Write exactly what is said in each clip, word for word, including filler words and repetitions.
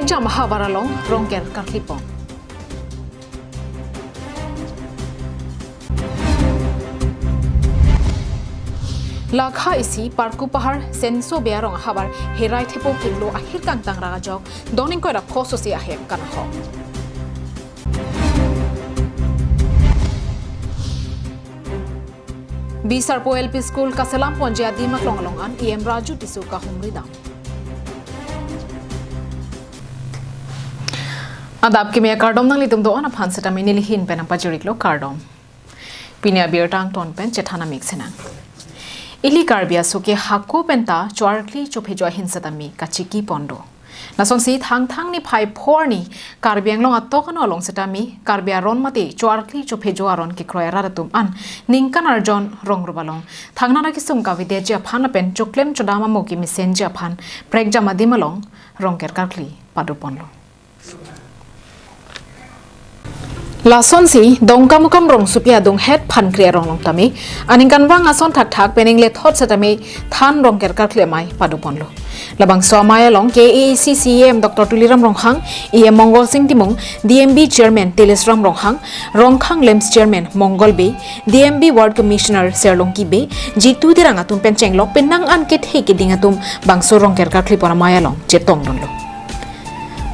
Jam ahavar along Rongker karklipon. Lakha isi Parku Pahar Senso Bey arong ahavar herai thepo kilo ahir kangtang ragajok don ingkoi ra pho sosi ahem kanahok. Bisarpo L P School kaselam ponji adim aklong along an E M Raju Tisso kahumri dam. Adap kimi akardom, nanglitum do-an aphan setame neli hin pen nangpajir-iklo, kardom. Pini abirta angton pen chethan amik senang. Ili Karbi aso ke hako penta cho-arkli chophejo ahin setame kachiki pon do. Lasonsi Thangthang niphai pho arni Karbi Anglong atok ano along setame Karbi aron mate cho-arkli chophejo aron kekroi arat atum an ningkan arjon rong rup along thangnat akesung kavedetji aphan lapen choklem chodam amo kemesenji aphan prekjam adim along Rongker karkli padoponlo. Lasonsi Dongkamukam rongsopi adunghet Phankri arong along tame aningkanvang ason thakthak pen inglethot setame than Rongker karkli amei padoponlo. Labangso amei along K A A C C E M Doctor Tuliram Ronghang, E M Mongolsing Timung, D M B Chairman Tilisram Ronghang, Rongkhang LAMPS Chairman Mongol Bey, D M B Ward Commissioner Serlongki Bey, Jitu Terang atum pen chenglok penang an kethe keding atum bangso Rongker karklipon amei along chetongdunlo.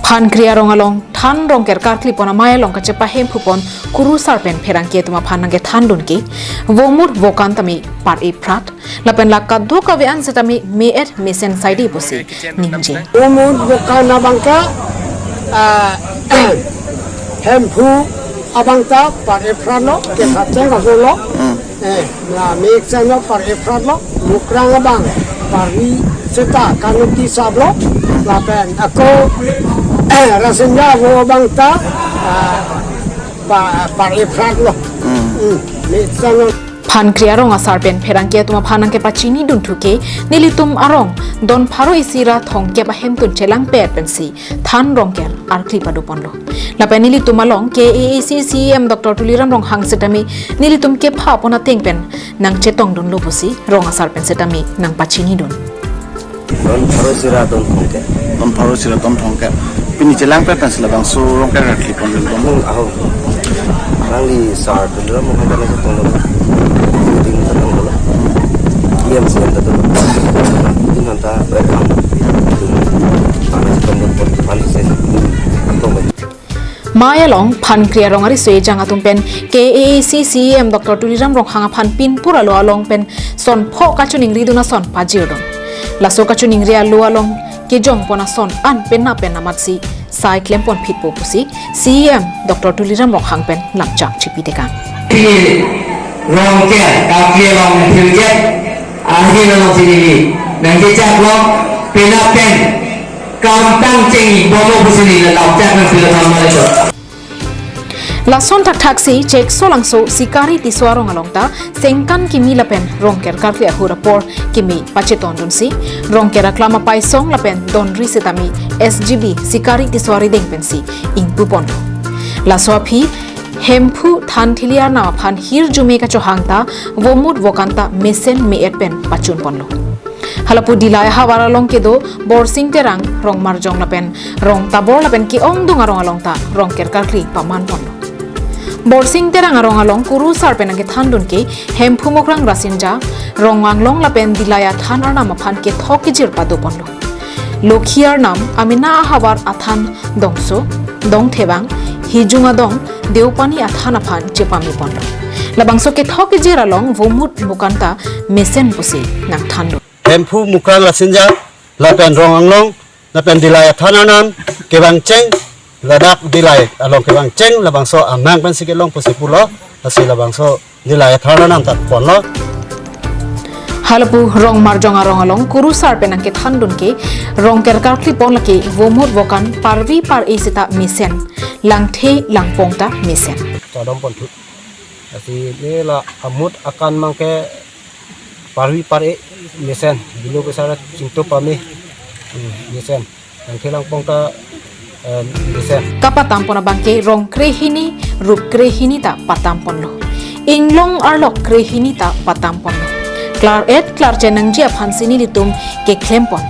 Phankri arong along than Rongker karklipon amei along kachepa Hemphupon kurusar pen pherangke atum aphan nangkethandun ke vomur vokan tame par-e phrat lapen la kadokave an setame me-et mesen saide pusi ningje. Vomur vokan abang ke, ah, Hemphu abang ta par-e phratlo, ke kacheng kasolo. Eh, la mesen lo par-e phratlo, mukrang abang parvi seta kanuti saplo, lapen ako, eh, Rasinja vo abang ta, ah, pa-, par-e phratlo. Hmm, mesen lo. Phankri arong asar pen pherangke atum aphan nangkepachinidun thu ke nelitum arong don pharo isi ra thomkep ahemtun chelangpet pensi than Rongker arkli padoponlo. Lapen nelitum along K A A C C E M Doctor Tuliram Ronghang setame nelitum kepha pon ateng pen nangchetongdunlo pusi rong asar pen setame nangpachinidun. Don pharo isi ra don thomkep. Don pharo isi ra don thomkep. Pini chelangpet pensi labangso Rongker karklipon dun don. Hmm, aho. Nangli sar Tuliram Ronghang ta nangchetonglo. Ding ta tonglo. E M C M ta tonglo. Ding han ta welcome. Tanglo chetonglo pon, tanglo se. Tonglo. Amei along Phankri arong ariso ejang atum pen K A A C C E M Doctor Tuliram Ronghang aphan pinpur alo along pen son pho kachiningridun ason pajirdun. Laso kachiningri alo along kejongpon ason an penap pen amatsi sai klempon phitpo pusi C E M Doctor Tuliram Ronghang pen lamchak chipitekang. Rongker karkli along thirjet ahin along si neli nangkechaklo, penap pen kam tang cheng-i bomlo pusi neli lamchak nangpilo, than amei along. Lason thakthak si Cheksolangso Sikari Tisso arong along ta sengkan kimi lapen Rongker karkli ahur apor kimi pachetongdunsi Rongker aklam apaisong lapen donri setame S G B Sikari Tisso arideng pensi ingpuponlo. Laso aphi Hemphu thanthili arnam aphan hirjume kachohang ta vomur vokan ta mesen me-et pen pachunponlo. Halapu Dillai ahavar along kedo Borsing Terang, Rongmarjong lapen Rongtabor lapen ke-ongdung arong along ta Rongker karkli pamanponlo. Borsing Terang arong along kurusar pen nangkethandun ke Hemphu Mukrang Rasinja, Rong Anglong lapen Dillai athan arnam aphan kethok kejir padoponlo. Lokhi arnam, amena ahavar athan Dongso, Dongthebang, Hijung Adong, Deopani athan aphan chepameponlo. Labangso kethok kejir along vomur vokan ta mesen pusi nangthandun. Hemphu Mukrang Rasinja lapen Rong Anglong lapen Dillai athan arnam kevangcheng, ladak Dillai along kevangcheng labangso amang pensi kelong pusi pulo, lasi labangso Dillai athan arnam ta ponlo. Halapu Rongmarjong arong along kurusar pen nangkethandun ke Rongker karklipon lake vomur vokan parvi par-e seta mesen, langthe langpong ta mesen. Chadom ponthu. Lasi neli la amut akan abang ke parvi par-e mesen, bilo besar chinto pame, hmm, mesen. Langthe langpong ta, eh, mesen. Kapatampon abang ke rong krehini, rup krehini ta patamponlo. Inglong arlok krehini ta patamponlo. Klar-et klarchen nangji aphansi nelitum keklempon.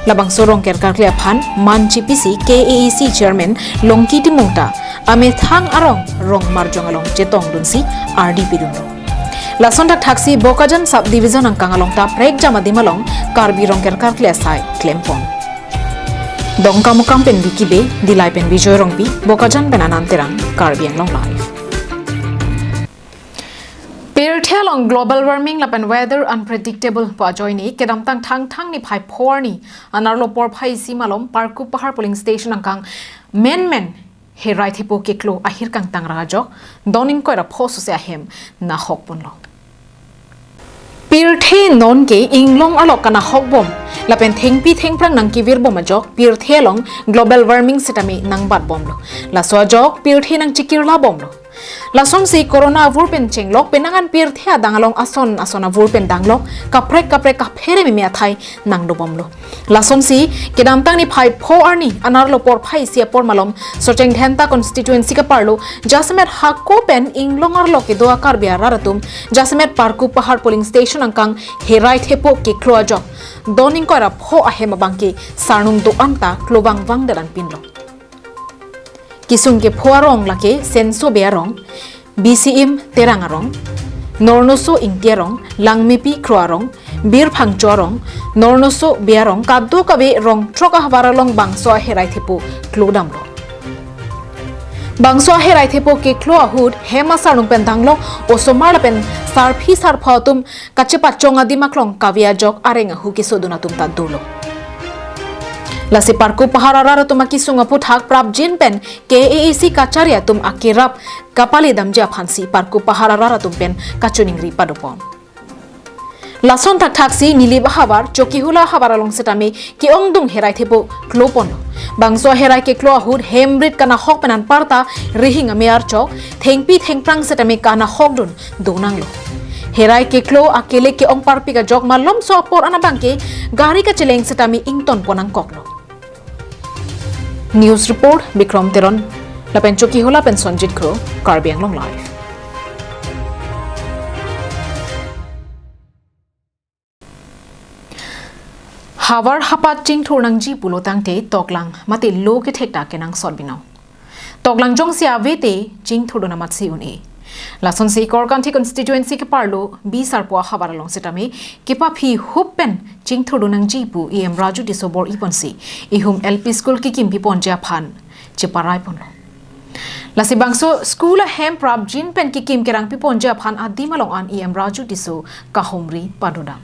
Labangso Rongker karkli aphan man chipisi K A A C chairman Longki Timung ta amethang arong rong marjong along chetongdunsi ardi pidunlo. Lason thakthaksi Bokajan subdivision angkang along ta prekjam adim along Karbi Rongker karkli asai klempon. Dongkamukam pen Vicky Bey, Dillai pen Bijoy Rongpi, Bokajan pen Anand Terang, Karbi Anglong Live. Pirthe along global warming lapen weather unpredictable pu ajoine kedamtang Thangthang niphai pho arni anerlo porphai isi malom Parkup Pahar polling station angkang menmen herai thepo keklo ahir kangtang ra ajok don ingkoi ra pho sose ahem nahokponlo. Pirthe non ke inglong arlo kanahokbom lapen thengpi thengphrang nangkevirbom ajok pirthe along global warming setame nangbatbomlo. Laso ajok pirthe nangchikirlabomlo. Lasonsi corona avur pen chenglok penang an pirthe adang along ason ason avur pen danglok kaprek kaprek kaphere meme athai nangdobomlo. Lasonsi kedamtang niphai pho arni anerlo porphai isi apor malom Socheng Dhenta constituency kaparlo jasemet hako pen inglong arlo kedo a-Karbi arat atum jasemet Parkup Pahar polling station angkang herai thepo keklo ajok don ingkoi ra pho ahem abangke sarnung do-an ta klovang vangdet anpinlo. Kesung kepho arong lake Senso Bey arong, Bisiim Terang arong, Nornoso Ingti arong, Langmepi Kro arong, Bir Phangcho arong, Nornoso Bey arong, kadokave rong throk ahavar along bangso aherai thepo klodamlo. Bangso aherai thepo keklo ahut hem asarnung pen danglok osomar lapen sarpi sarpo atum kachepachong adim aklong kave ajok areng ahu kesodun atum ta dolo. Lasi Parkup Pahar arat atum akesung aphuthak prapjin pen K A A C kachari atum akerap kapaledamji aphansi Parkup Pahar arat atum pen kachiningri padopon. Lason thakthaksi Nilip ahavar, Chokihola ahavar along setame ke-ongdung herai thepo kloponlo. Bangso herai keklo ahut hem rit kanahok pen anparta rihing ame archok, thengpi thengphrang setame kanahokdun donanglo. Herai keklo akele ke-ong parpik ajok malomso apor an abangke gari kacheleng setame ingtonpon nangkoklo. News report Bikrom Teron lapen Chokihola pen Sonjit Kro, Karbi Anglong Live. Havar hapat chingthur nangji pulo tangte toklang mate lo kethek ta kenangsot binong. Toklang jongsi ave te chingthurdun amatsi un-e. Lasonsi Korkanthi constituency keparlo Bisarpo ahavar along setame kepaphi hup pen chingthurdun nangji pu E M Raju Tisso bor-iponsi ihum L P school kekim piponji aphan cheparaiponlo. Lasi bangso school ahem prapjin pen kekim kerang piponji aphan adim along an E M Raju Tisso kahumri padodam.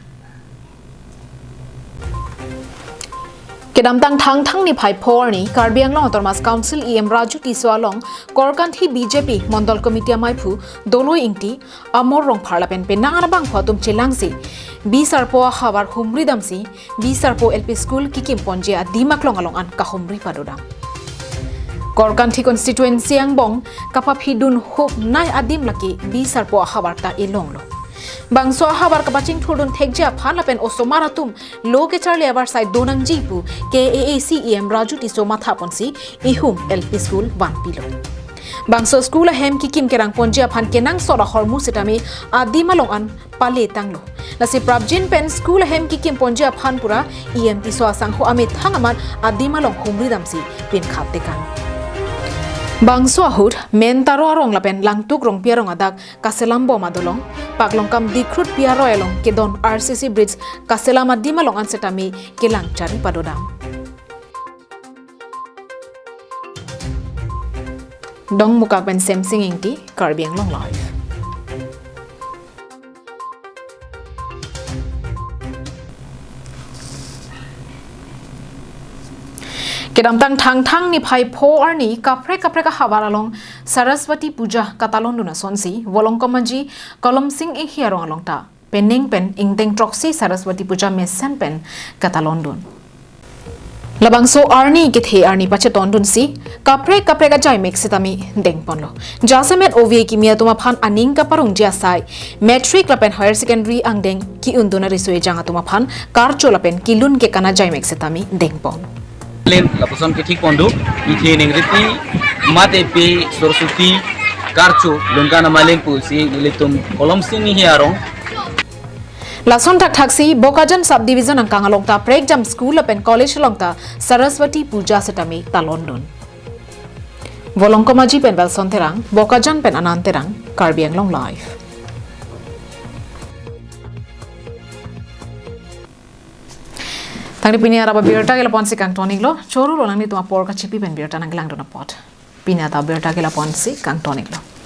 Kedamtang Thangthang niphai pho arni Karbi Anglong Autonomous Council E M Raju Tisso along Korkanthi B J P Mondol Committee amaiphu Doloi Ingti, Amor Rongphar lapen penang an abangphu atum chelangsi Bisarpo ahavar humridamsi Bisarpo L P School kekimponji adim aklong along an kahumri padodam. Korkanthi constituency angbong kapaphidun hupnei adim lake Bisarpo ahavar ta elonglo. Bangso ahavar kapachingthurdun thekji aphan lapen osomar atum lo kecharli avarsai donangji pu K A A C E M Raju Tisso mathaponsi ihum L P school vanpilo. Bangso school ahem kekim kerangponji aphan kenangsot ahormu setame adim along an paletanglo. Lasi prapjin pen school ahem kekimponji aphan pura E M Tisso asangho amethang amat adim along humridamsi pinkhat tekang. Bangso ahut Mentaro arong lapen Langtuk Rongpi arong adak kaselambom adolong, Paklongkam Dikhrutpi aroi along kedon R C C bridge kaselam adim along an setame kelang chari padodam. Dongmukak pen Semsing Ingti, Karbi Anglong Live. Kedamtang Thangthang niphai pho arni kaprek kaprek ahavar along Saraswati Puja katalondun asonsi Volongkom Aji Kolomsing Inghi arong along ta penang pen ingdeng throksi Saraswati Puja mesen pen katalondun. Labangso arni kethe arni pachetondunsi kaprek kaprek ajaimek setame dengponlo. Jasemet ove kimi atum aphan aning kaparungji asai matric lapen higher secondary angdeng ki-undun ariso ejang atum aphan karcho lapen kelun kekan ajaimek setame dengpon. Len lapuson kethikpon do, ithi ningripi mate pe Saraswati karcho lunkan amalen pusi nelitum Kolomsing Inghi arong. Lason thakthaksi Bokajan Subdivision angkang along ta prekjam school lapen college along ta Saraswati Puja setame talondun. Volongkom Aji pen Welson Terang, Bokajan pen Anand Terang, Karbi Anglong Live. Tangte pini araba birta ke lapu-ansi kangton-iklo, choro lo nanglitum apor kachipi pen birta nangkelangdun apot. Pini ata birta ke lapu-ansi kangton-iklo.